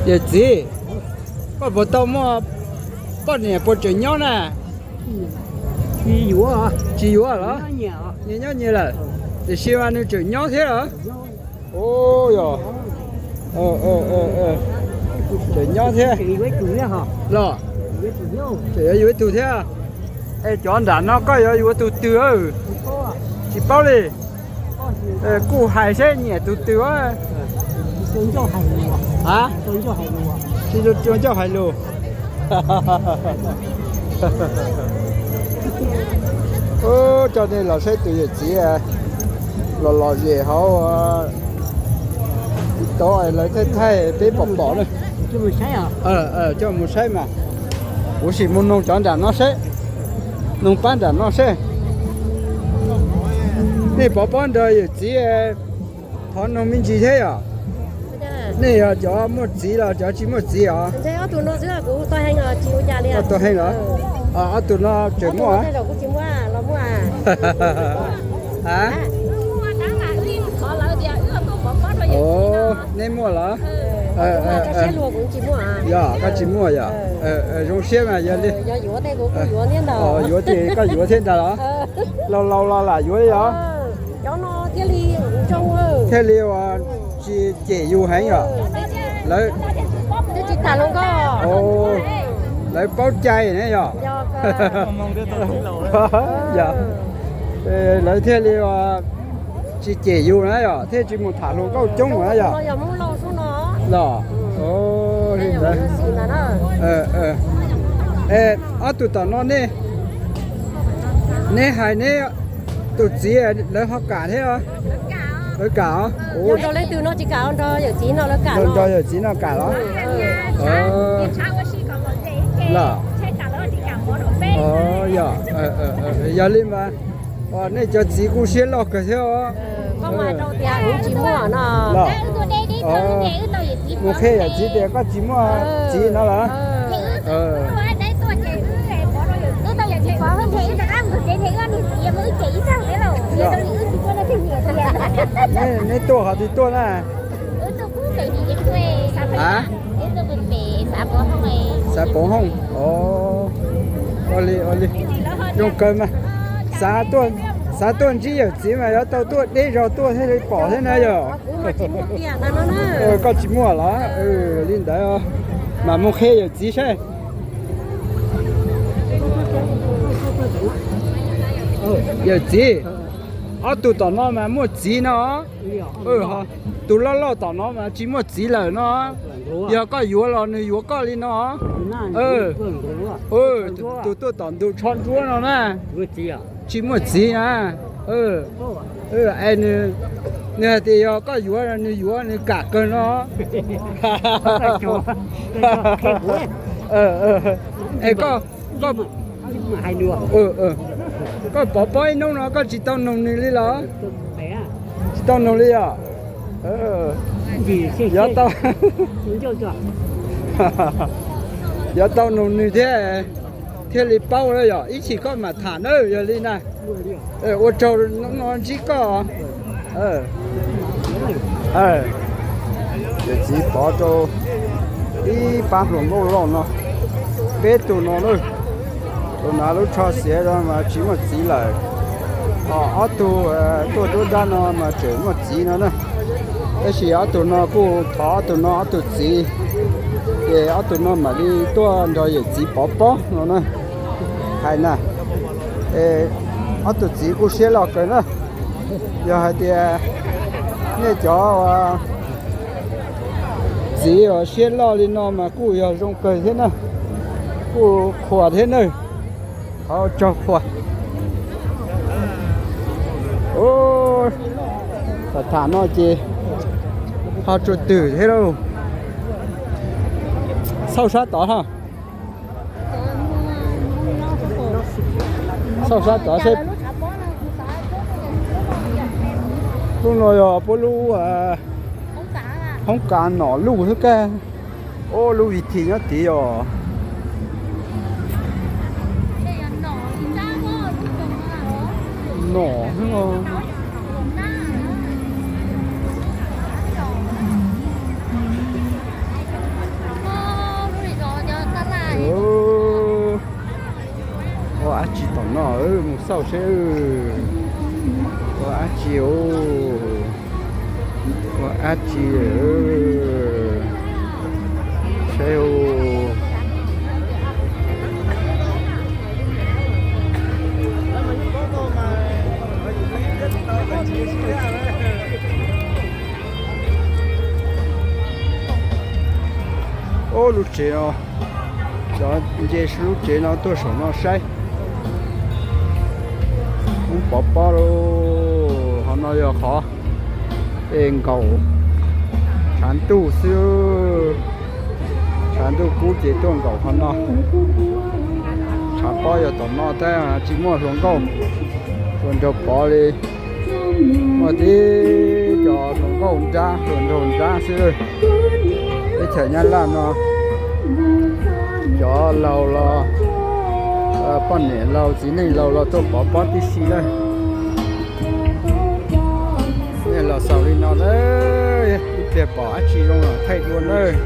Yawm txiv, koj puas tau muaj poj niam puas tseem nyob na? Tsis yuav los? Nyias nyob nyias lawm. Tiam sis mas nws tseem nyob thiab los? Ua yog, tseem nyob thiab los? Tseem yuav yus ib tug thiab. Es cov nram no koj yuav yuav tus twg? Tsis paub li. Kuj hais seb nyiam tus twg. A, tsis ua ncauj hais lus. Coj nej los saib tus yawm txiv los lom zem hauv TikTok lawv thaij thaij peb pom pom na. Coj mus saib mas. Kuv sim mus noog cov nram no seb, noog pab nram no seb. Nej pov pob nrog yawm txiv, thov noog me ntsis thiab yom. Nej yog cov muaj txiv los cov tsis muaj txiv os? Koj tuaj heev los? Ob tug no tseem muaj. A, neb muaj los? Yog koj tsis muaj yom. Zoo siab mas yog li. Yuav ces koj yuav thiab ntag los? Laus laus los lam yuav li os. Thiaj li ua tsis cem yus heev yom. Lawv, lawv paub cai ne yom. Lawv thiaj li ua tsis cem yus na yom, thiaj tsis mus tham hluas nkauj coob na yom. Los, li ntawd. Ob tug tom no ne, neb hais neb tus txiv lawv ho kam thiab? Lawv kam os. Nrog yawm txiv no kam los? Los, yog, yog li mas nej cov txiv kuj siab loj kawg thiab os. Los, mus qhia yawm txiv tias koj tsis muaj txiv no los? Neb tuaj qhov twg tuaj na? Xav Pov Hooj. Ua li, ua li. Zoo kawg mas. Xav tuaj ntsib yawm txiv mas yuav tau tuaj deb zog tuaj thiaj li pom thiab na yom. Koj tsis muaj los? Li ntawd mas mus qhia yawm txiv saib. Yawm txiv, ob tug tom no mas muaj txiv no. Tus loj loj tom no mas tsis muaj txiv lawm no. Yog koj yuav los nws yuav koj li no. Tus tuaj tom ntug tsho ntsuab no na, tsis muaj txiv na. Es nws, nws hais tias yog koj yuav nws yuav, nws kam kawg no. Es koj, koj, koj pov pob ib hnub no koj tsis tau noog nws li los? Tsis tau noog li os. Yuav tau, yuav tau noog nws thiab, thiaj li paub na yom. Ib chim koj mam tham na yog li na. Ua tsaug hnub no ntsib koj. Yawm txiv pov rau ib pab hluas nkauj loj no, peb tug no na. Tus nav lub tsho xiav no mas tsis muaj txiv lawm. Ob tug tuaj nruab nrab no mas tseem muaj txiv no na. Tab sis ob tug no kuj thov ob tug no ob tug txiv, ces ob tug no mam li tuaj nrog yawm txiv pov pob no na. Hais na, ob tug txiv kuj siab loj kawg na. Yog hais tias nej cov txiv uas siab loj li no mas kuj yog zoo kawg thiab na, kuj qhuas thiab na, qhov tsaug qhuas. Tham tham no ces ho tsuas twm thiab lauj. Xauj sab tod ho, xauj sab tod seb. Lub no yog puab lub hoob kas nom luj xwb kag. Ob lub vim thim nyob tid os. Nom xwb. Mus xauj seb ua dab tsi, ua dab tsi seb. Ub, lub tsev no, cov nce lub tsev no tuaj saum no saib. Ub, pov pob lauj, qhov no yog qhov es nkaum tshav ntuj xwb. Tshav ntuj kub ces tuaj nkaum qhov no. Tshav pob yog tom no tab tsis muaj hluas nkauj, hluas nraug pov li. Muaj tib co hluas nkauj nrab hluas nraug nrab xwb. Teb chaws Nyab Laj no cov laus los, poj niam laus txiv neej laus los tuaj pov pob tib si na. Nej los xaus li no na, ib pliag pom dab tsi zoo los thaij dua nawb.